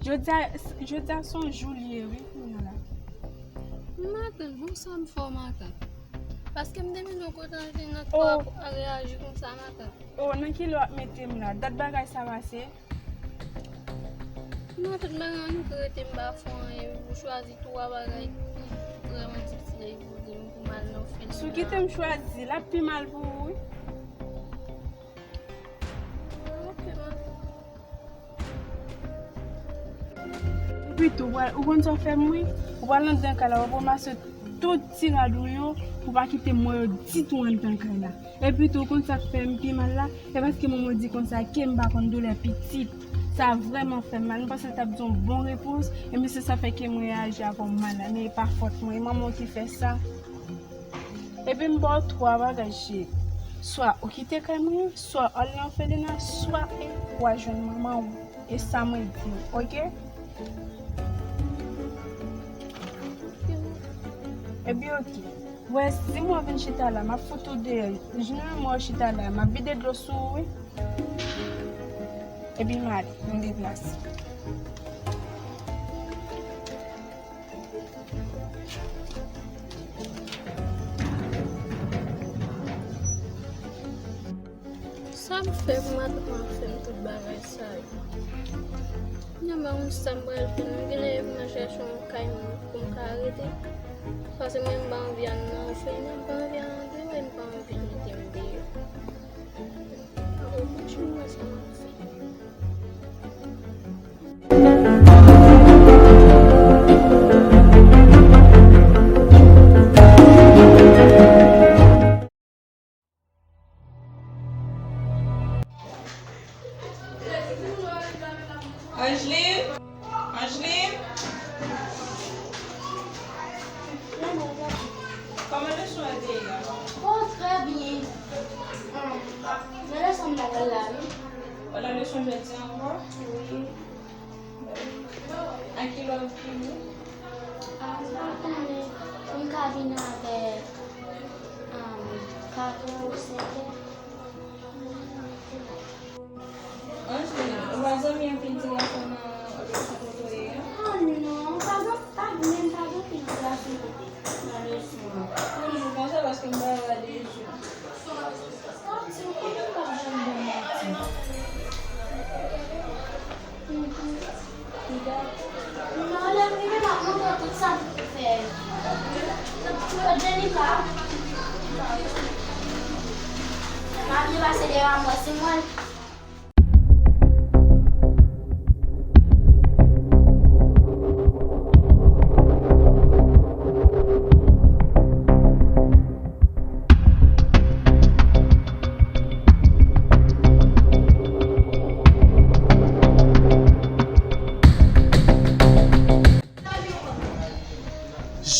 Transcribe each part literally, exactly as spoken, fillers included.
Jodi a, jodi a se yon jou li ye, wi, kounye a la. Matant, bon, sa m fè w, matant? Paske m te vin yon kote anvi nan twa a reyaji konsa, matant. Oh, nan ki lè w ap mete m la? Dat bagay sa pase? Non, tout bagay an nou rete m pa fè anyen. Ou chwazi twa bagay ki vrèman difisil pou di m pou m al nan fèt. Si w kite m chwazi, l ap pi mal pou ou, wi. Ok, ma. Epi tou, ou konn sa w fè m, wi? Ou pral anndan kay la, w ap ranmase tout ti rad ou yo, pou w pa kite m wè yo ditou anndan kay la. Epi tou, ou konn sa k fè m pi mal la? Se paske manman w di konsa ke m pa konn doulè pitit. Sa vrèman fè m mal. M panse l t ap di yon bon repons, e men se sa fè ke m reyaji avè w mal la. Men e pa fòt mwen, e manman w ki fè sa. Epi m ba w twa bagay, cheri. Swa ou kite kay mwen an, swa w al nan òfelina, swa e w a jwenn manman w. E sa mwen di w, oke? Epi oke. Wè, si mwen vin chita la, m ap fout ou deyò. Jounen mwen chita la, m ap vide dlo sou ou, wi. Epi m ale, m deplase. Sa m fè pou matant mwen ap fè m tout bagay sa yo? Nan men yon sa m pral fè, m genlè m al chèche yon kay pou m ka rete. Paske mwen m pa anvi al nan òfelina, m pa anvi al nan deyo, e m pa anvi mete m deyò. Avan m chita sa m ap fè. Angeline? Angeline? Kòman leson an te ye a? Oh, trè byen. Hum, nan leson m t ap fè la, wi. Ou nan leson jodi a ankò? Wi. A ki lè w fini? A, m pa konnen. M ka vin avè, um, kat è ou senk è. Angeline, ou pa zanmi anpil ti gason nan leson kote w ye a? Ah non, pa gen, pa, menm pa gen anpil ti gason kote nan leson an. Toujou konsa paske m pa wè de jou. Sa w di, ou konnen m p ap janm bon manti. Mhm. Non, lè m rive, m ap montre w tout sa m te fè. Yo, Jennifer. M ap byen pase devan mwen, si mwen.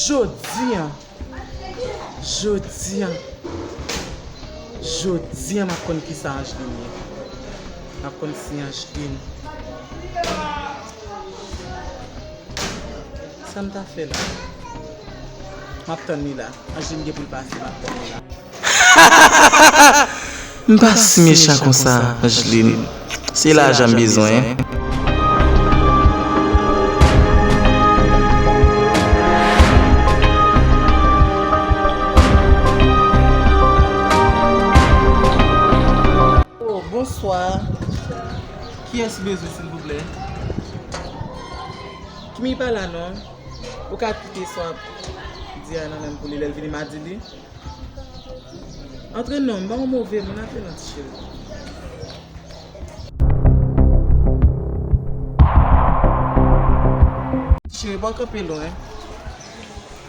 Jodi a, jodi a, jodi a, m ap konn kisa Angeline ye. M ap konn si Angeline. Sa m ta fè la? M ap tann li la. Angeline gen pou l pase, m ap tann li la. M pa si mechan konsa, Angeline. Se lajan m bezwen. Oh, bonswa. Kiyès ou bezwen, silvouplè? Kimi pa la, non? Ou ka kite sa w ap di a nan men m pou li, lè l vini, m a di li. Antre non, m pa yon move moun, antre non, ti cheri. Ti cheri, pa kanpe lwen.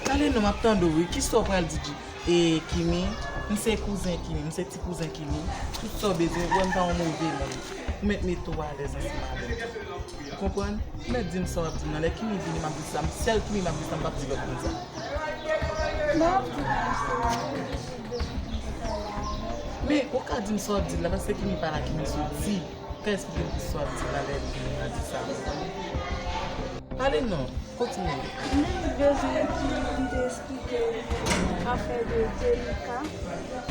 Pale non, m ap tande w, wi. Kisa w pral di, di? E Kimi, m se kouzen Kimi, m se ti kouzen Kimi. Tout sa w bezwen, ou wè m pa yon move moun. Ou mèt mete w alèz ansanm avè m. Ou konprann? Ou mèt di m sa w ap di m nan. Lè Kimi vini, m ap di sa. M sèl Kimi, m ap di sa, m p ap di lòt moun sa. M p ap di l konsa. Men, ou ka di m sa w ap di l la, paske Kimi pa la, Kimi soti. Ou ka eksplike m ki sa w ap di la lè m di sa. Pale non, kontinye. M te bezwen pou m te eksplike w afè de Jenika,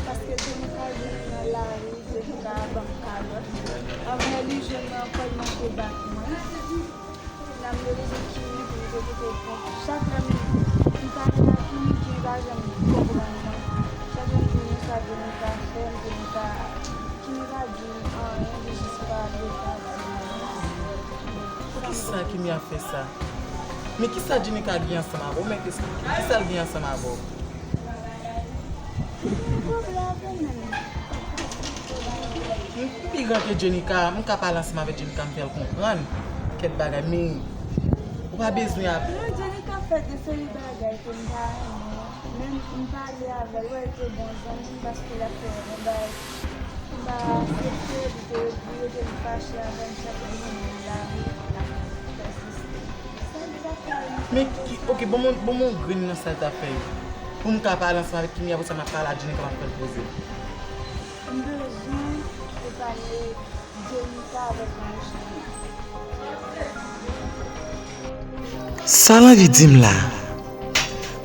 paske Jenika jwenn mwen nan lari, Jenika ban m kalòt. Apre li jwenn mwen ankò, l manke bat mwen. M te bezwen Kimi pou li te kite m. Chak lè m, m pale ak Kimi, Kimi pa janm konprann mwen. Chak lè m di l sa, Kimi pa fè, Kimi pa, Kimi pa di m anyen, li jis pale, pale. Poukisa Kimi ap fè sa? Men kisa Jenika gen ansanm avè w? Ou mèt esplike m kisa l gen ansanm avè w? M pi gran ke Jenika, m ka pale ansanm avèk Jenika, m fè l konprann kèk bagay, men ou pa bezwen ap. Non, Jenika fè de seri bagay ke m pa renmen. Men m pale avè l, wè, l te bon zanmi m paske l ap fè yon bagay. M pa aksepte, li te, li rete, li fache avè m chak jou, m lari, l ap pèsiste. Sa li t ap fè a, li Men ki, oke, ban m, ban m yon grenn nan sa l t ap fè yo. Pou m ka pale ansanm avèk Kimi, apre sa m ap pale a Jenika, m ap fè l poze. M bezwen ou pale Jenika avèk Angeline. Sa l anvi di m la?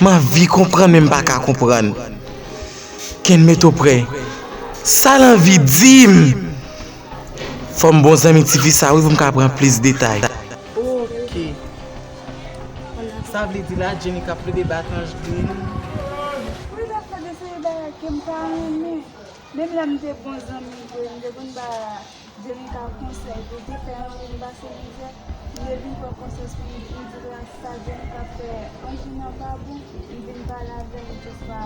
M anvi konprann, men m pa ka konprann. Kenn met oprè. Sa l anvi di m? Fò m bon zanmi tifi sa wi pou m ka pran plis detay. Oke. Sa vle di la, Jenika plede bat Angeline. Wi, l ap fè de seri bagay ke m pa renmen. Menm lè m te bon zanmi l vre, m te konn ba Jenika konsèy pou l te fè Angeline pase mizè. M te vin pran konsyans pou m, m di l sa Jenika ap fè Angeline an pa bon. M vin pale avè l, li jis pa,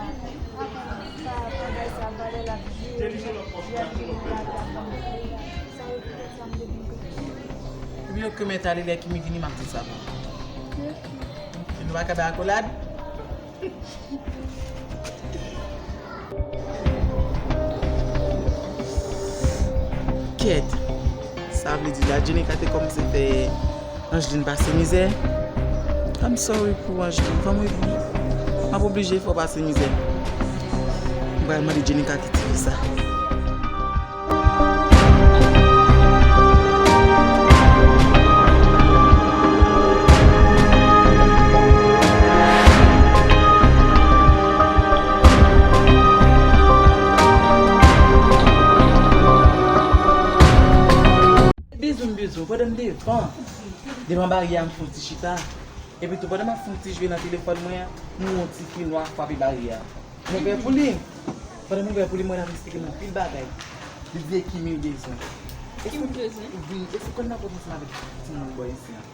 pa konn, pa, pa bay sa valè, l ap jire, l ap jire, l ap jire, l ap jire. Sa yo poutèt sa m te vin kote. Ebyen, oke, mèt ale, lè Kimi vini, m ap di l sa pou ou. Oke. Oke, nou pa ka bay akolad? Kèt. Sa vle di la, Jenika te kòmanse fè Angeline pase mizè. I'm sorry pou Angeline. Fò m reprann. M ap oblije fè w pase mizè. M pral mande Jenika ki ti fi sa. Bizou m bizou, pandan m devan, devan baryè a, m fè yon ti chita. Epi tou, pandan m ap fè yon ti jwe nan telefòn mwen an, m wè yon ti fi nwa frape baryè a. M ouvè pou li. Pandan m ouvè pou li, m wè l ap esplike m anpil bagay. Li di e Kimi l bezwen. Kimi l bezwen? Wi, èske w konn rapòte ansanm avèk timoun bò isi a?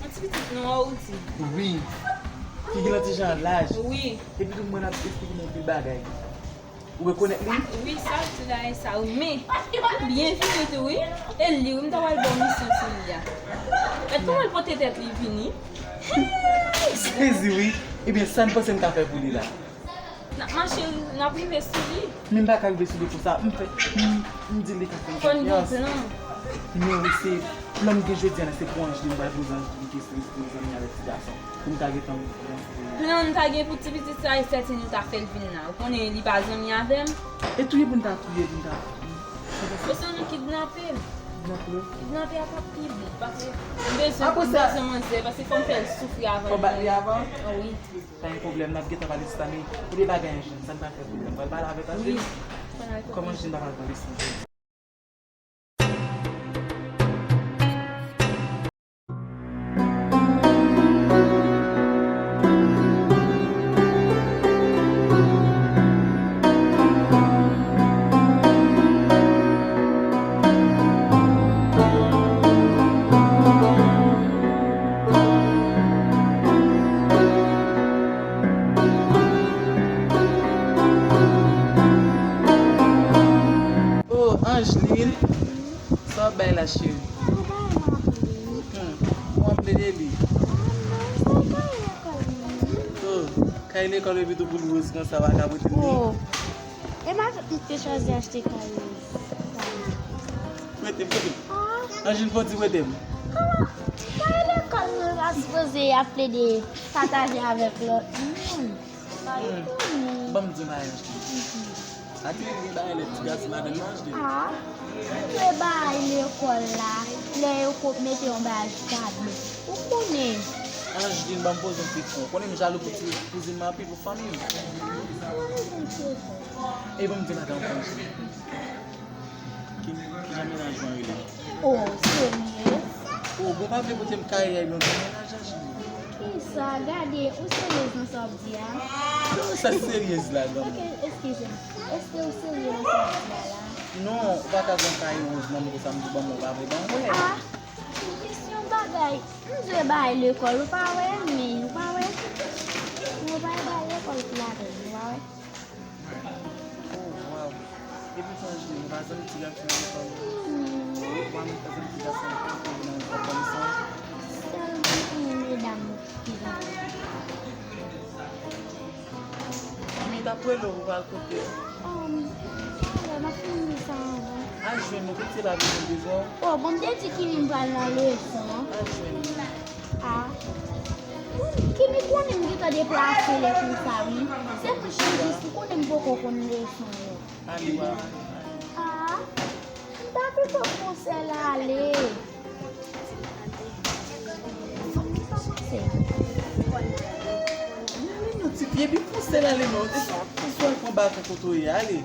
Yon ti pitit nwa ou di? Wi. Ki gen yon ti jan laj. Wi. Epi tou, m wè l ap esplike m anpil bagay. Ou rekonèt li? Wi, sa l di la e sa, wi. Men, li byen vini tou, wi. E li, wi, m ta pral ba w misyon sou li a. Gad kòman l pote tèt li vini. Sezi, wi. Ebyen, sa n panse n ka fè pou li la? N ap mache, n ap rive sou li. Men m pa ka rive sou li konsa. M fè, m, m di li ka fè m konfyans. Fò n gen plan. Men wi, se plan m gen jodi a la, se pou Angeline, m pral poze Angeline kesyon, li se yon zanmi avèk ti gason. Pou m ta gentan ranse. Plan n ta gen pou ti pitit sa, e sèten nou ta fè l vin la. Ou konnen li pa zanmi avè m. E touye pou n ta touye, pou n ta. Ou se nou kidnape l. Kidnape l? Kidnape a t ap pi bon, paske m bezwen, m bezwen manzè, paske fò m fè l soufri avan. Fò bat li avan? Ah, wi. Pa gen pwoblèm, n ap gentan pale sou sa, men pou de bagay Angeline, sa n pa fè pwoblèm. Pral pale avèk Angeline. Wi. Kòman Angeline pa pral pale sou li? Oh, Angeline. Sa w ap bay la, cheri? Hmm, w ap plede li. Oh, kay lekòl epi tou pou l woz konsa, w pa ka pote l li? Oh. E m a, m te chwazi achte kay. Prete m, prete m. Angeline, fò w di prete m. Kòman? Kay lekòl mwen pa sipoze ap plede pataje avèk lòt moun. Ban m di w bagay, Angeline. Atire gen bagay lè ti gason ladan l manje. Ah, atire bagay lekòl la, lè yo ko-, mete yon bagay tablo. Ou konnen. Angeline, ban m poze yon kesyon. Ou konnen m jalou pou ti kouzin mwen anpil, pou fanmi m. E ban m di w bagay ankò, Angeline. Ki, kijan mennaj mwen rele? Oh, serye? Ou Ou pa vle pote m kay Rèy non, mennaj Anjli. Kisa? Gade, ou seryez nan sa w ap di a? Sa seryez la, granmoun. Ok, eskize m. Èske ou serye nan sa w ap di a la? Non, ou pa ka gen kay woz nan mwen sa m di ban mwen, ou pa vle ban mwen. Ah, se kesyon bagay. M dwe bay lekòl, ou pa wè, men ou pa wè. Ou pa bay lekòl pou lapenn, ou pa wè. Oh, wow. Epi tou Anjli, ou pa zanmi ti gason lekòl? Ou pa menm pa zanmi ti gason lekòl nan lekòl kòm sa? Sèlman pou medam ki zanmi. Men t ap rele w pou pral kote? Um, m ap fini sa anvan. Al jwenn nou, piti la vin bezwen w. Oh, bon, m te di Kimi m pral nan leson. Al jwenn nou. Ah. Kimi konnen m gentan deplase lè konsa, wi. Se pou jis ou konnen m poko konn leson yo. Ale, w a. Ah. M pa pito pou sèl ale. Sa w panse? Men non, ti fi, epi pou sèl ale non. E sa, pou sèl pran baton kote w ye, ale.